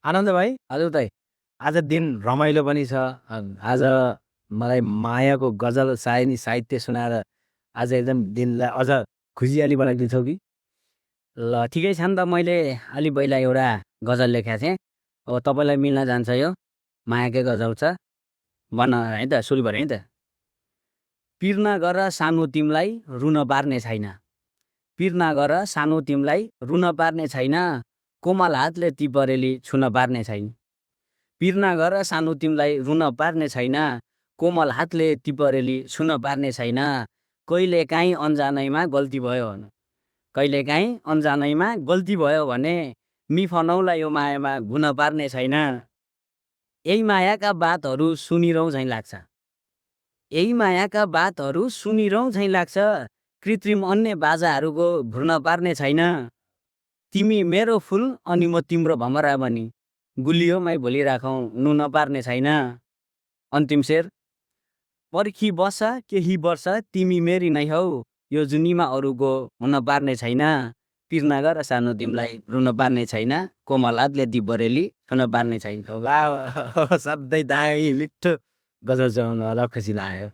आनन्द भाइ, हजुर दाइ। आज दिन रमाइलो पनि छ। आज मलाई मायाको गजल सायनी साहित्य सुनाएर आज एकदम दिनलाई अझ खुसियाली बनाइदिन्छौ कि? ल ठिकै छ नि त, मैले अलि पहिला एउटा गजल लेखेको थिएँ। अब तपाईँलाई मिल्न जान्छ यो, मायाकै गजल छ। भन है त, सुरु गरेँ है त। पिर्ना गर सानो तिमलाई रुन पार्ने छैन, पिर्ना गर सानो तिमलाई रुन पार्ने छैन, कोमल हातले टिपरेली छुन पार्ने छैन। पिर्ना गर सानो तिमलाई रुन पार्ने छैन, कोमल हातले टिपरेली छुन पार्ने छैन। कहिलेकाहीँ अन्जानैमा गल्ती भयो भने, कहिलेकाहीँ अन्जानैमा गल्ती भयो भने मिफनौलाई यो मायामा घुन पार्ने छैन। यही मायाका बातहरू सुनिरहँ झैँ लाग्छ, यही मायाका बातहरू सुनिरहँ झैँ लाग्छ, कृत्रिम अन्य बाजाहरूको भुर्न पार्ने छैन। तिमी मेरो फुल अनि म तिम्रो भमरा बनी, गुलियोमै भोलिराखौँ नुन पार्ने छैन। अन्तिम शेर। पर्खी बस केही वर्ष तिमी मेरी नै हौ, यो जुनीमा अरूको हुन पार्ने छैन। पिर्ना गर सानो तिमीलाई रुन पार्ने छैन, कोमल हातले टिपरेली छुन पार्ने छैन। वाह, वाह, सधैँ दामी मिठो गजल सुनाउनु होला, खुसी लाग्यो।